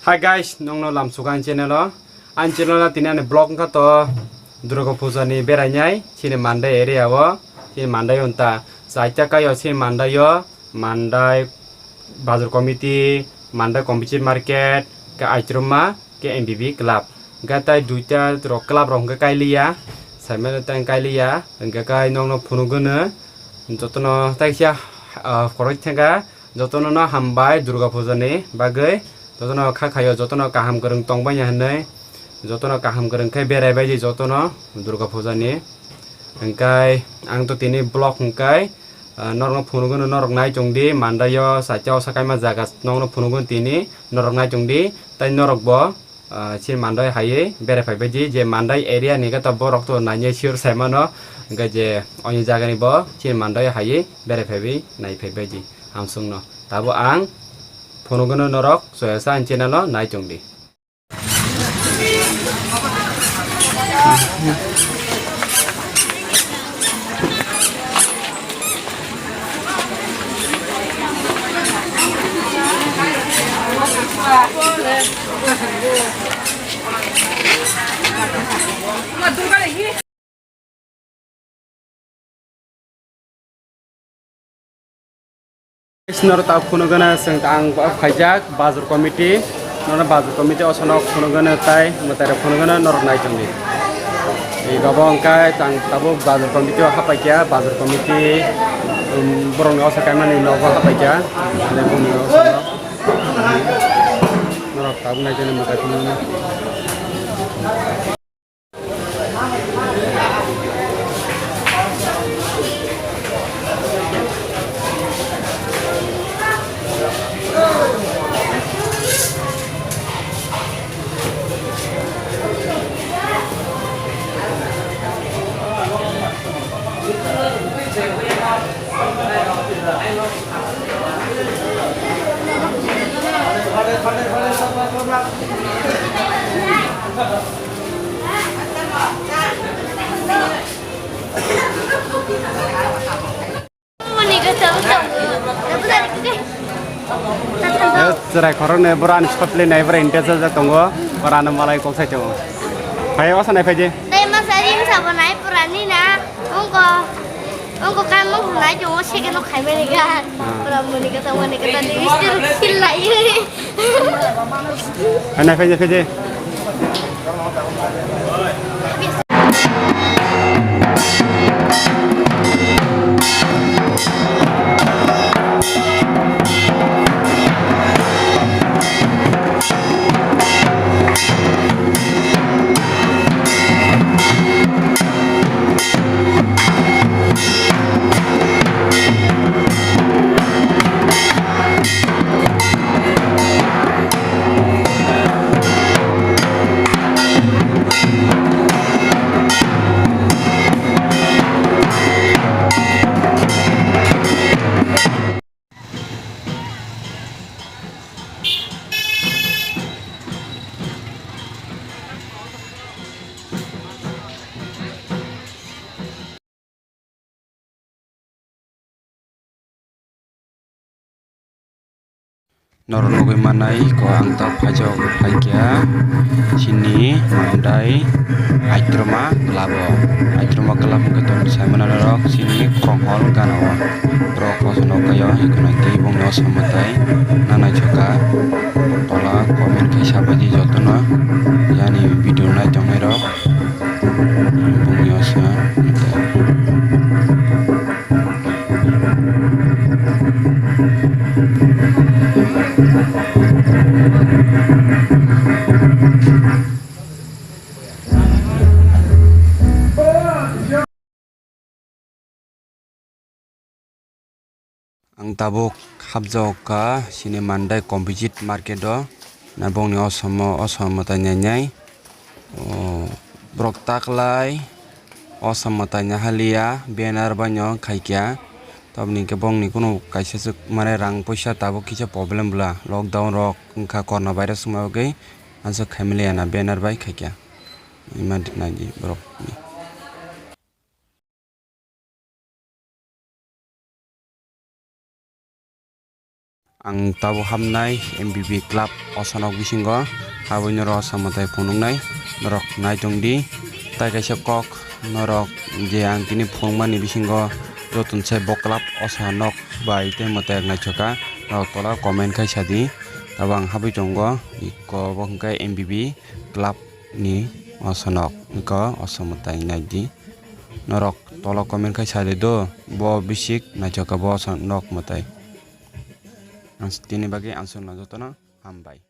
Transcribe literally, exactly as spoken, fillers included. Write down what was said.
Hi guys, nongno lamsuka ani channel o. Ani channel o tini ani vlog wngkha to Durga Puja ni berainai chini Mandai area o. Chini Mandai unta chaita kai o chini Mandai o, Mandai Bazar Committee, Mandai Composite Market, ke Aitruma, ke M B B Club. Hingke tai duita rok club rok hingke kailiya, saimano tai kailiya, hingke kai nongno phunugwno jotono taisa, ah, koroi thangkha. Jotono no hambai Durga Puja ni bagwi. Jotono kha khayo, jotono kaham kwrwng tongbaini hinwi, jotono kaham kwrwng khe berai baidi jotono Durga Puja ni. Hingkai ang to tini vlog hingkai, ah, norokno phunugwno norok nai chongdi, Mandai o sacha o sakaima jaga nokno phunugwno tini norok nai chongdi, tai norok bo ah, chini Mandai hai berai phai baidi, je Mandai area ni khe to borok to nai sure sai mano, hingke je oni jaga ni bo chini Mandai hai berai phai bai nai phai baidi hamsung no. Tabuk ang phunugwno norok soyasa ani channel o nai chongdi. Norok tabuk phunugwno chwng ang phaijak bazar committee, norok bazar committee o sonok phunugwno tai mwtai rok phunugwno norok nai tongdi. Ego bo hwnkhe ang tabuk bazar committee o hapaikha, bazar committee, um, borokni osa kaimani nogo hapaikha, norok tabuk nai tongdi mwtai phunugwno. Chwrai khoroknwi borok ani shot play nai, borok interest jak tongo, borok ano malai kok sai tongo. Phai o sanai phai di. Tei masa ring sabo nai pura ni na, ongko, ongko kan mung nai tongo, second o khai mani ga. Ah. Pura muni kata, muni kata, di mister sil lai. Hai, nai, phai di, phai di. Norok nugwi manai ko ang ta phaijak phaikha chini Mandai Aitroma club o. Aitroma club hwnkhe tong saimano norok chini Khorang hall gana o. Borok koso nokhayo hwnkhe nai tei bongni osamwtai nanai chwkha tola comment khai sabaidi jotono yani video nai tongnai rok. Bongni osa. Ang tabuk hapjak kha chini Mandai composite market o, na bongni osom o, osom mwtai nai nai. O, borok taklai osom mwtai nahaliya, banner bai no khaikya. Tamoni hwnkhe bongni kunu kaisa swk mane rang puisa tabuk kisa problem bwla, lockdown rok wngkha, corona virus wngma bagwi answk khaimaliya na banner bai khaikya. Ima nai di borok ni. Ang tabuk hamnai M B B club osonok bisingo, aboni norok osa mwtai phunuknai, norok naitongdi. Tai kaisa kok norok je ang tini phunukmani bisingo jotono se bo club osonok bai tei mwtai naithoka, norok tola comment khai sadi. Tabuk ang habwi tongo, iko bo hwnkhe M B B club ni osonok, iko osa mwtai naidi. Norok tola comment khai sadi do, bo bisik naithoka bo osonok mwtai. Ang tini bagwi answer no jotono hambai.